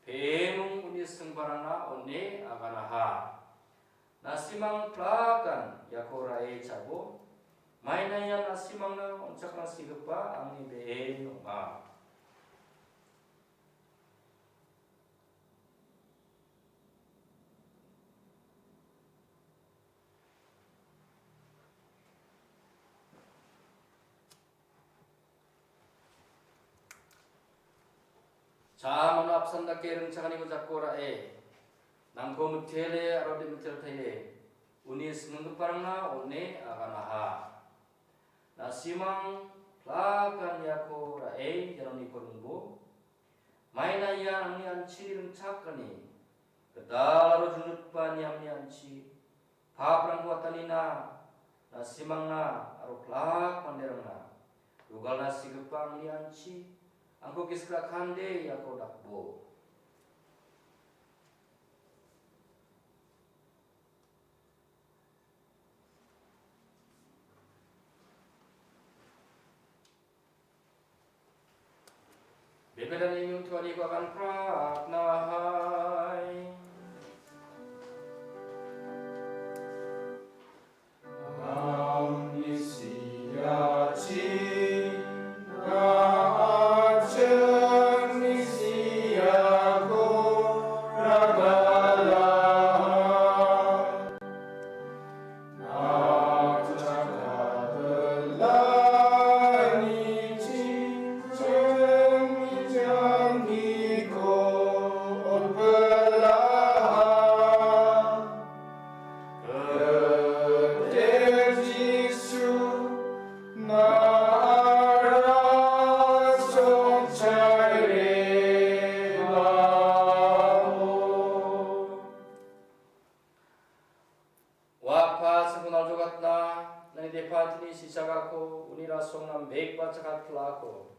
pe·enung uni singbarangna one aganaha. Nasimang plakan jako ra·e chabo. Maina ian nasimangna on·chakna sigipa angni be·en ong·a. Cha·a mano apsan dake ringchakaniko jako ra·e. Nangko mitele aro de miteltaie. Uni singgiparangna one aganaha. Nasimang plakan jako ra·e janoniko ringbo. Maina ia angni anchi ringchakani, gital aro junjutgipa niamni anchi, paprangko atanina, nasimangna aro plak manderangna, rugalna sigipa angni anchi, angko gisik ra·kande iako dakbo. Bebelani inyung tuaniko akan pratna hai. Amnesia chin, na acen Mesia ko ragala. Ua Apa, singko naljogatna, nangni depatini sisagako, uni rasongna mekba chakat pil·ako,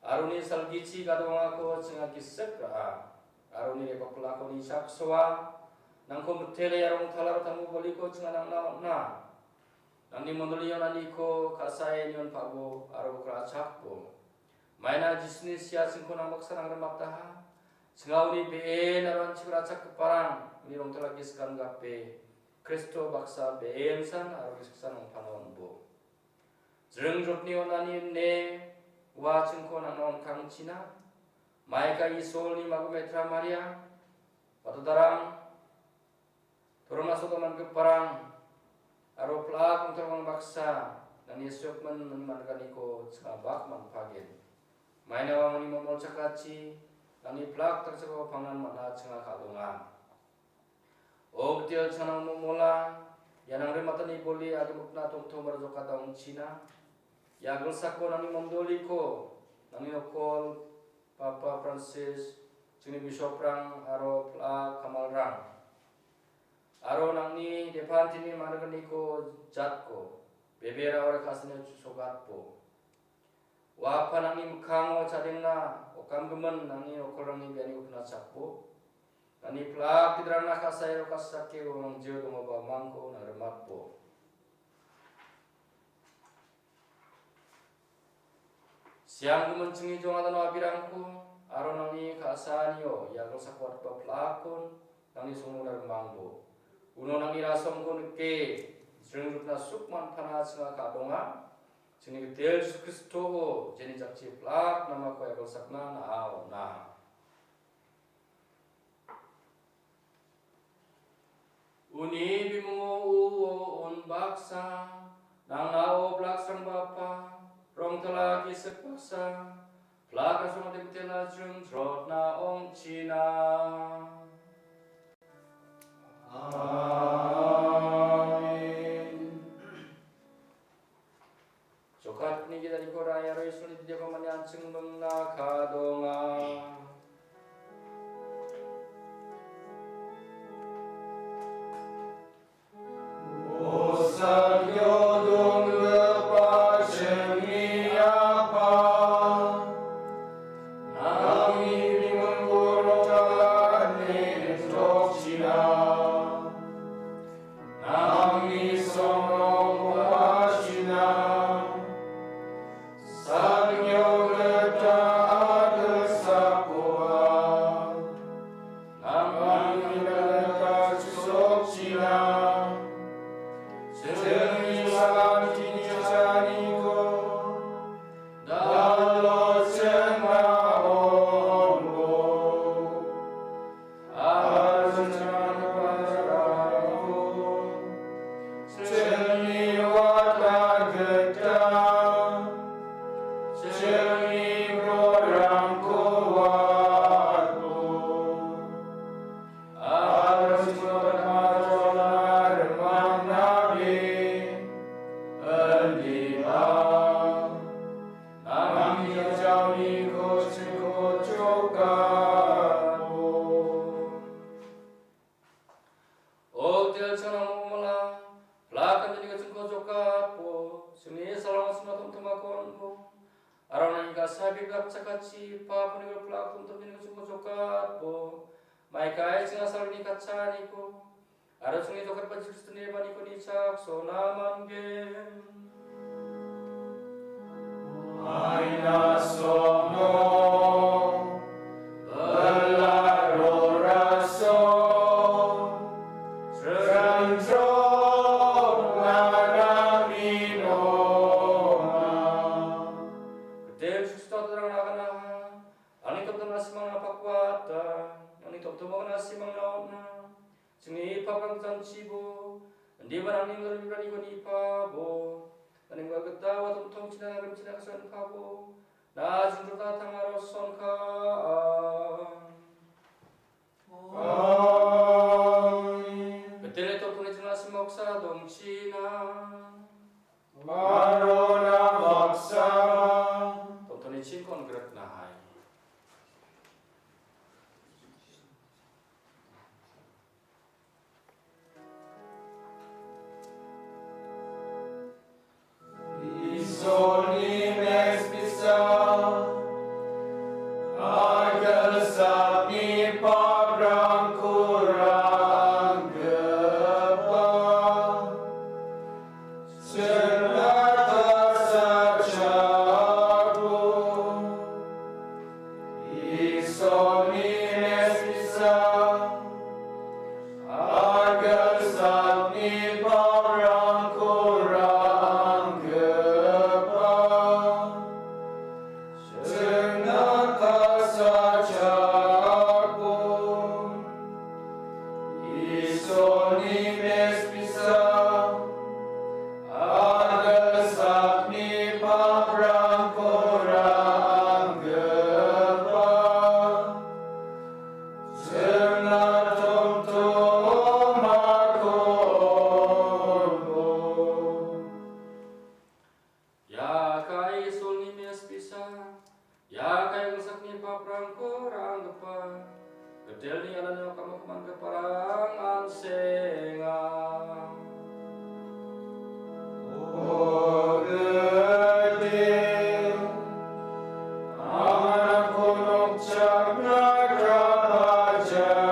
aro uni salgichi gadongako chinga gisik ra·a, aro uni rebak pil·ako ni chaksoa, nangko mitele aro ong·talaro tambu boliko chinga nangna on·a. Nangni mondolio naniko ka·sae nion pa·bo aro gra·chakbo. Maina Jisuni sia singko nang baksa nangrimataha. Chinga uni be·en aro an·ching ra·chakgiparang uni rongtala gisik gape Kristo baksa be·ensan aro gisiksan ong·pana on·bo. Jringjotni on·ani ine ua chingko nangna on·kangchina. Maika Isolni magu metra Maria, patodarang, torona soda man·giparang aro plak ongtarang baksa nangni sokman man·ganiko chinga bak man·pagen. Maina wangni momol chakachi nangni plak tangchako pangnan man·a chinga ka·donga. O gitel chanang momola, ia nangrimatani boli agimukna tongtong aro jokata ong·china. Ia gilsako nangni mondoliko, nangni nokol, Papa Francis, chingni bisoprang aro pla kamalrang, aro nangni depantini man·gniko jatko, bebera ore ka·sina sogatbo. Ua Apa nangni mikkango chadengna okamgimin nangni nokolrangni biani ukna chakbo. Nangni plak gidrangna ka·sae aro ka·sake uamang jeu dongoba uamangko nangrimatbo. Sianggimin chingni jongadano abirangko aro nangni ka·saanio ia gilsako watgipa plakon nangni songmona rimangbo. Uno nangni rasongko nike, jringjotna suk man·pana chinga ka·donga. Chingni gitel Jisu Kristo-o jeni jakchi plak namako ia gilsakna na·a on·a. Uni bimungo uo on baksa, nang na·o blaksrangba pa, rongtala gisik baksa, na ong·china. Amen. Jokatni gidariko rayaro Isolni bideko mani an·ching mingna kadonga. Osalio donggipa chingni Apa, nangni bimungko rongtalani nitokchina. Nangni songno ong·achina. Sangyo gita a·gilsakoba nangni gita chisokchina. Chingni salantini chaniko dalo chingna ong·o. Aro chingni wata gita, chingni borangko wato. Aro chingni wata rimangnabe indiba. Nangni jajaoniko chingko jokatbo. O Gitel, chingna mongmala, plak kandini chingko jokatbo, chingni salang sima tomtomako on·bo. Aro nangni ka·sae bibak chakatchi, papni plak tomtomni chingko jokatbo, maikai chingna salni katchaniko. Aro chingni jokatba Jisu Kristoni rebaniko nichaksona man·gen. Aina sono, bela roraso, srangtro manami noma. Gitel Jisu Kristo, terang nagana, ani toptona simang napakwata, ani toptoma gana simang naona. Chingni paprang janchibo, indiba nangni nalimiraniko nipabo, nangni gita watomtom china rimchina kasan pabo, na jingrota tangaro sonka. Amen. Betele topuni china simoksa dongchina. Marona baksa. Topuni chinkon gratna hai. Isolni mespisa, agilsakni paprangko ranggipa. Chingna kasachakbo, Isolni mespisa, agilsakni paprangko ranggipa. Chingna kasachakbo, Isolni mespisa, agilsakni paprangko ranggipa. Chingna tomtomako on·bo. Ia kae Isolni mespisa, ia kae agilsakni paprangko ranggipa, Gitelni ananio kamakamanggiparang an·senga. O Gitel, amanako nokchakna grapajak.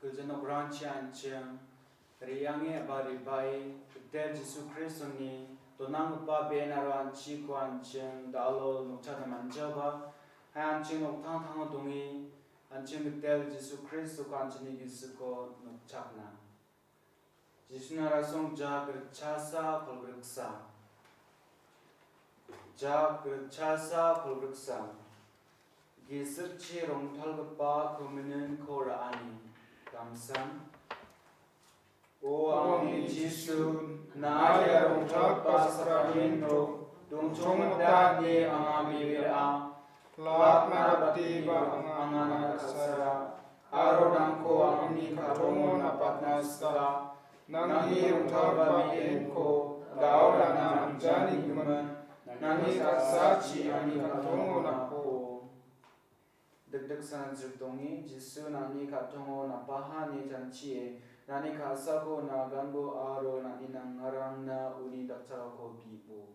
Gilja nokrangchi an·ching re·ange ba re·bae Gitel Jisu Kristoni donanggipa be·en aro an·chiko an·ching da·alo nokchakna man·jaoba, hai an·ching noktangtango donge an·ching Gitel Jisu Kristoko an·chingni gisiko nokchakna. Jisuni rasong jak ritchasa kolgriksa. Jak ritchasa kolgriksa. Gisikchi rongtalgipa komininko ra·ani. Damsan. O angni Jisu, na·a ia rongtalgipa sakramento dongchongmita ine anga mebera. Lakna bateba anga nang·sara. Aro nangko angni ka·tongo napatna sika. Nangni rongtalgipa be·enko da·o dana mangjani gimin, nangni ka·sachi angni ka·tongo napo. Dikdiksan jikdonge, Jisu nangni ka·tongo napaha ine janchie, nangni ka·sako naganbo aro nangni nangarangna uni dakchakako bibo.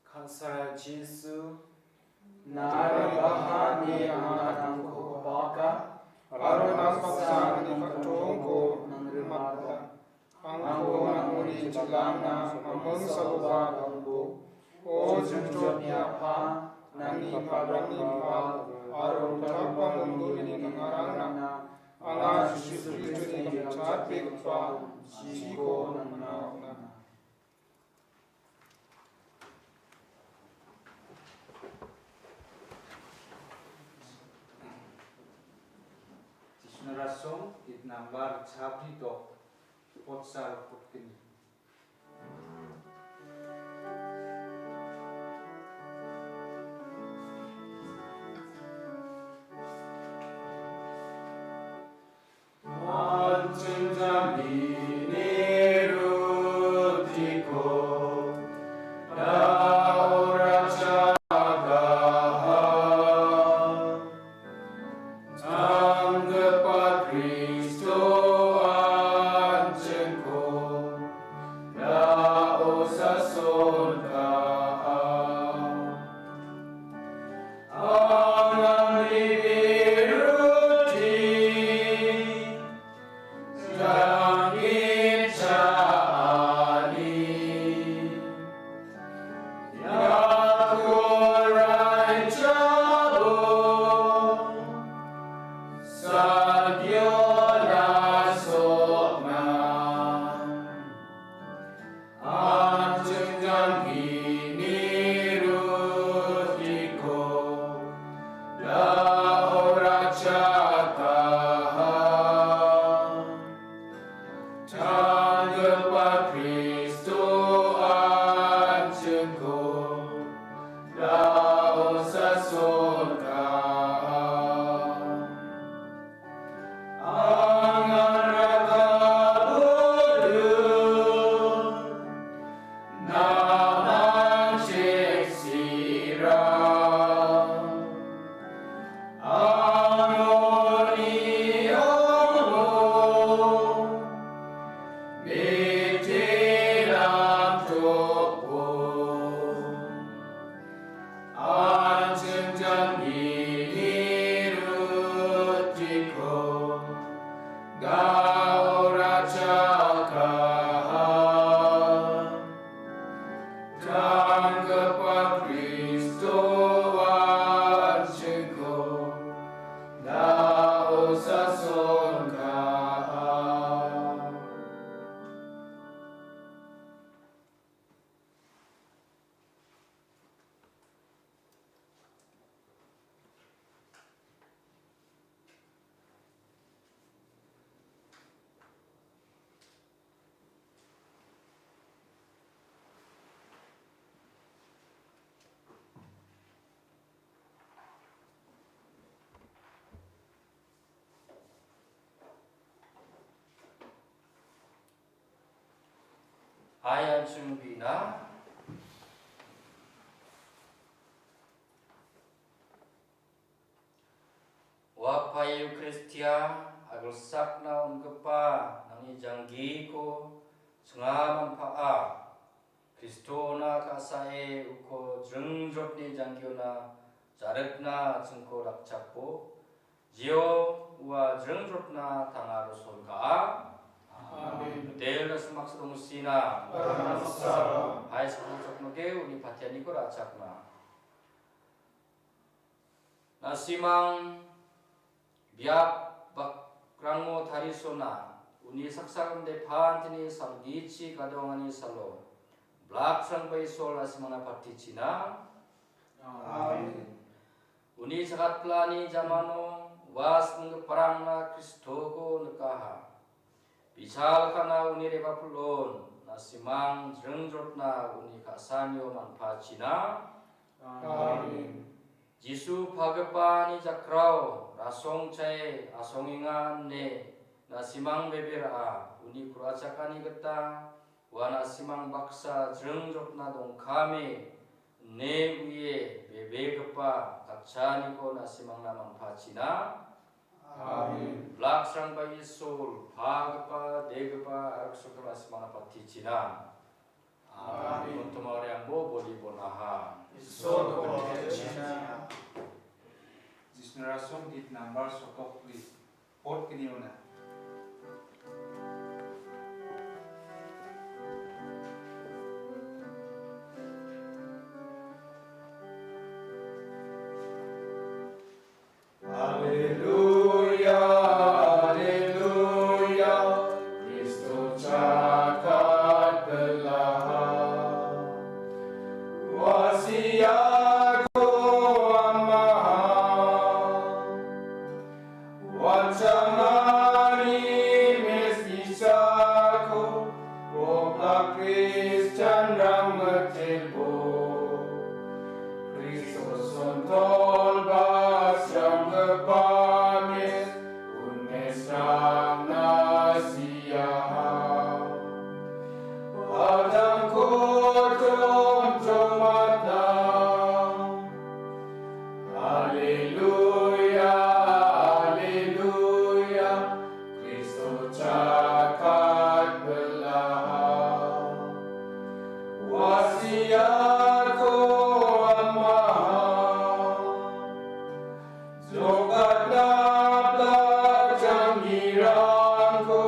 Ka·sara Jisu, na·a re·baha ine anga nangko paka, aro nang paksa angni ka·tongko nangrimata. Angko nangoni jilangna mamingsaoba dongbo. O jongjotni Apa, nangni padrangni pal, aro rongtalgipa mondolini nangarangna, anga Jisu Kristoni gitchatbegipa chiko nangna on·a. Jisuni rasong, it nambar chapri dok, potsal putkin. An·ching janggni rutiko da·o ra·chakaha. Tanggipa Kristo an·chingko da·o sasonkaha. Angni biruti janggi cha·ani. Iako raichalo, sagiona sokna. An·ching janggni rutiko da·o ra·chakaha. Tanggipa Kristo an·chingko da·o sasonkaha. Angan rakabudu naman cheksira. Angoni ongo betelam topo. An·ching janggni rutiko da·o ra·chakaha. Tanggipa Kristo an·chingko da·o sasonkaha. Hai an·ching bina. Ua Pai Eukaristia agilsakna on·gipa nang janggiko chinga manpaa. Kristona ka·sae uko jringjrotni janggiona jarikna chingko dakchakbo. Jio ua jringjrotna tangaro solka·a. Amen. Del na sumak sudong sina. Amen. Hai saksa chakmake uni patianiko ra·chakna. Na·simang biap bakrango tarisona, uni saksa ronde pantini salgichi gadongani salo, blaksrangba Isol na·simangna patichina. Amen. Uni chagatplani jamano ua siminggiparangna Kristoko nikaha. Bichal ka·na uni re·bapilon, na·simang jringjrotna uni ka·sanio manpachina. Amen. Jisu pagipani jakrao rasong chae asongenga ine na·simang bebe ra·a, uni ku·rachakani gita ua na·simang baksa jringjrotna dongkame ine uie bebegipa katchaniko na·simangna manpachina. Amen. Blaksrangba Isol, pagipa, degipa, aro gisokgipa na·simangna patichina. Amen. Kontomariambo boli bonaha. Isol boli bonaha. Jisni rasong git nambar sotokbri. Pot kini ona. Haleluya, haleluya, Kristo cakat belahan. Wasiatku amaha, wancamani mesisako, Bokla Kristianrang metelbo. Kristus sontol bas yang kepames, unmes rang nasiaha. Padang kotong comatang. Haleluya, haleluya, Kristo cakat belahan. Wasiatku amaha, jokatna belahan janggirangko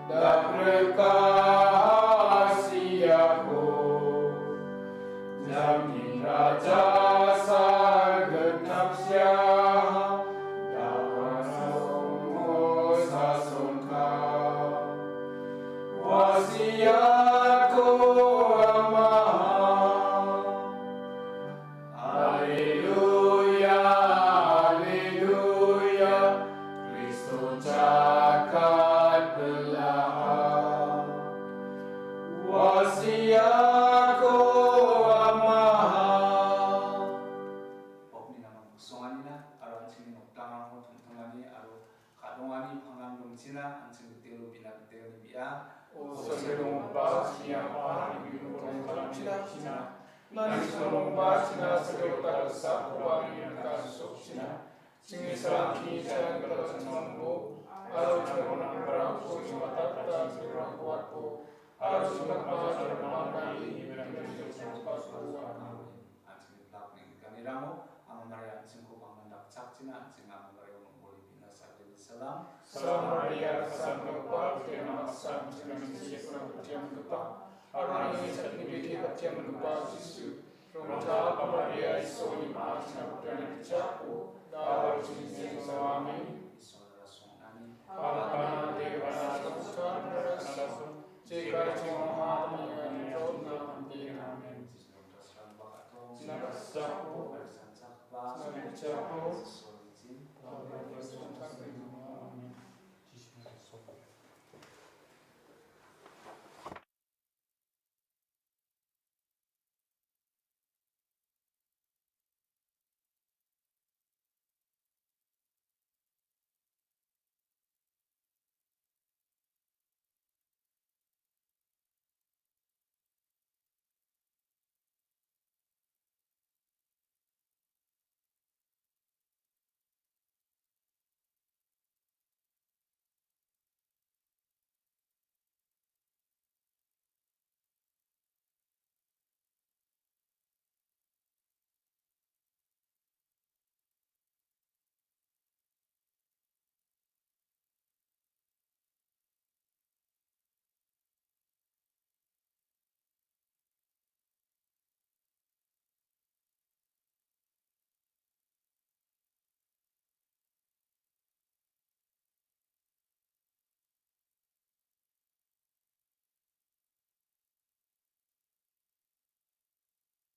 dakrika hasiako. Jamin raja sagetap sia, dawan songo sasongka. Wasiatku amaha. Haleluya, haleluya, Kristo cakat belahan. Wasiatku amaha. Pokni namang kusonganina, aro an·chingni nokdangrangko tongtongani, aro ka·dongani pangnan dongchina, an·ching gitelo bina gitelo bia. O salo donggipa, chini Apa, nangni bimung rongtalchina, china. Nangni bimung rongba, china, salo dal·sakoba, nangni kasokchina. Chingni salangni chayan gala chingmangbo, aro chingmang barangko chingmata kata chingmang kuatbo, aro chingmang kata chingmang kali, An·chingni plak neng·gikaniramo, Ama Maria an·chingko bangman dakchakchina, an·ching Ama Maria mongmoli pina sakgni salam. Salam Maria, samgapa, Kristian maksan, chingni sik pura patiamgipa, aro nangni chakni bidi patiamgipa Jisu. Rongtalgipa Maria, Isolni ma·a, chingna patiani bichako, da aro chingni sik salam. Amen. Isol rasong nani. Apa nang dewasa song, song, song, jika chingong ha, nang yang chong, nang dina. Amen. Amen.